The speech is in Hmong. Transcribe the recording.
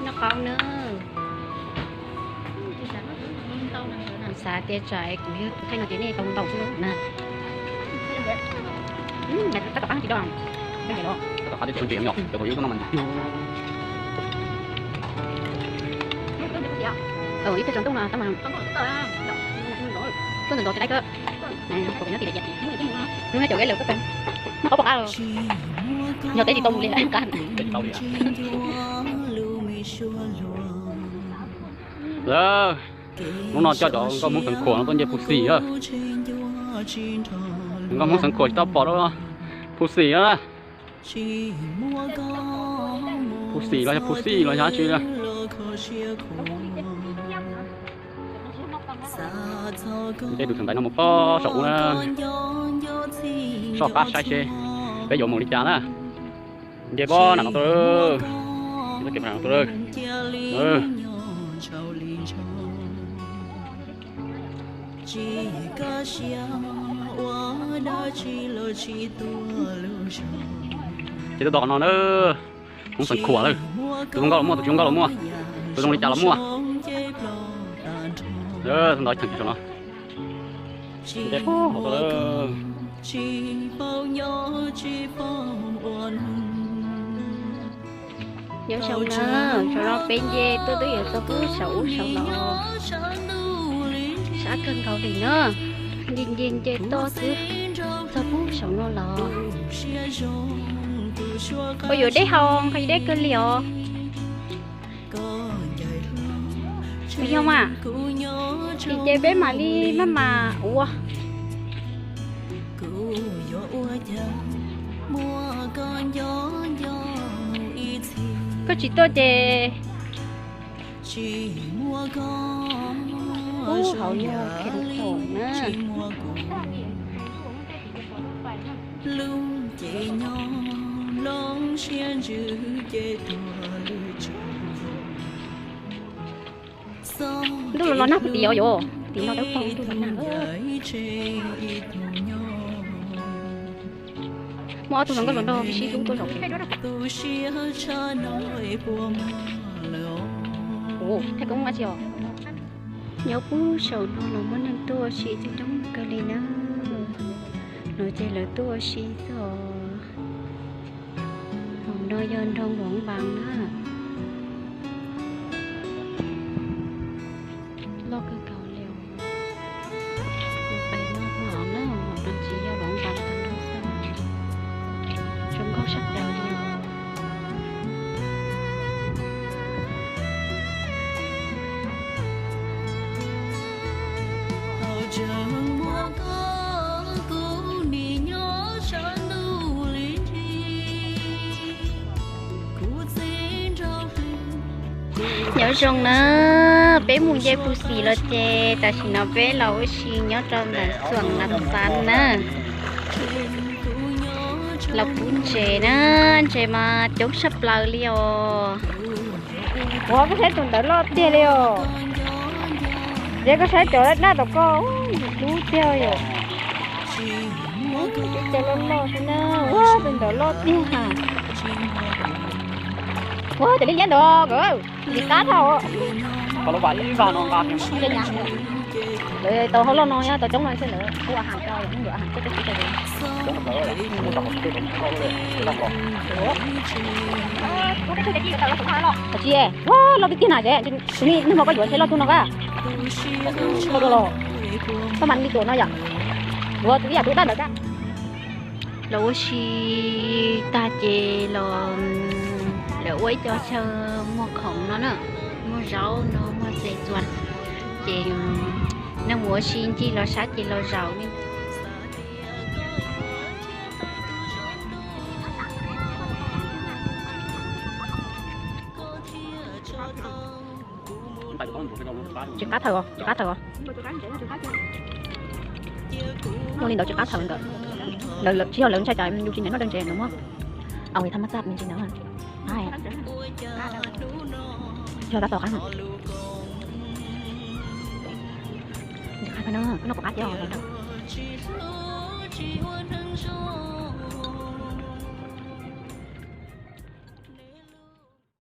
Noj qab na. Xav tias tsam kuv yog tus kheej no ces nej tau ntaus xwb na. Tab tom qab tsis do. Tab tom qab tsis do. Ib pliag tsaus ntuj no tab mas tuaj ntawm ntawd tsis dai kawg. Nyob tim lawv cov gai lawv noj qab pom qab los. Yog teb tsis tau mus li qab. Lawm, hnub no coj cov nkauj Hmoob Xeev Khuam no tuaj nce Phu Xis na. Nkauj Hmoob Xeev Khuam tsis tau pom rau Phu Xis na. Phu Xis los yog Phu Xis los yog dab tsi na. Nce tus txheem ntaiv no mus pob saum ub na, soj qab saib seb peb yuav mus li cas na. Nce pob nram no tuaj, nram no tuaj. Ces tuaj tau qhov no na, Hmoob Xeev Khuam lawm. Tus zoo nkauj los muaj, tus tsis zoo nkauj los muaj, tus zoo li cas los muaj. Tus ntawd cheem tsis saum no. Nyob zoo na, zaum no peb nce tuaj twb yuav txog pub saum ub saum los, sab kawg nkaus li na. Nce nce nce tuaj twb txog pub saum no los. Ua yuav deb haus, nqhis deb kawg li os. Yog mas, ces ces peb mam li maj mam ua. Koj tsis tuaj ces ub hauv yog kheem khaum na. Ntuj los los nag puag tim os yom, tim no dawb paug ntuj los nag. Muaj ob tug hluas nkauj hluas nraug sib hlub tuaj zaum. Ua, thaij koob dab tsi os? Nyob pub saum no los muaj neeg tuaj ua si coob coob kawg li na. No ces lawv tuaj ua si xwb os. Hauv no yog nroog Luam Npas na. Loj kawg nkaus li os. Pem no hauv na, hauv no tsis yog Luam Npas tag nrho xwb, zoo nkauj sab plaws li os. Nyob zoo na, peb mus nce Phu Xis los ces tam sim no peb los ua si nyob rau ntawm Xuam Las Xav na. Los pub ntses na, ntses mas coob sab plaws li os. Ua koj saib tus ntawd loj tiag li os. Ces koj saib cov daj tom koj, dub tiag yom. Cov loj loj xwb na, ua tus ntawd loj tiag. Ua cov liab liab ntawd nkawd, nqis qab dhau. Lawv tau hauv loj no, tau coob no xwb lawv ua has rau, ua has rau. Tsis, ua loj tiag tiag na, tus niag hmo koj yuav seb loj tug no ka. Koj mas li tuam no yom. Ua tus ib yam tus daj ntawd ka. Los ua si tag ces los lawv ua ib co chaw muag khoom no na, muag zaub no, muag xes txuas. Ces neeg mus ua si ncig los sab ces los zaum. Tsis qab thawm os, tsis qab thawm os. Muaj li ntawd tsis qab thawm nkawd. Lawv tsis yog lawv ntshai tsam yus tsis nyiam noj dawb ntses no muab. Au, tham mab txaj me ntsis ntawd. Yog tab tom qab. Nws qab no, koj noj puas qab thiab os?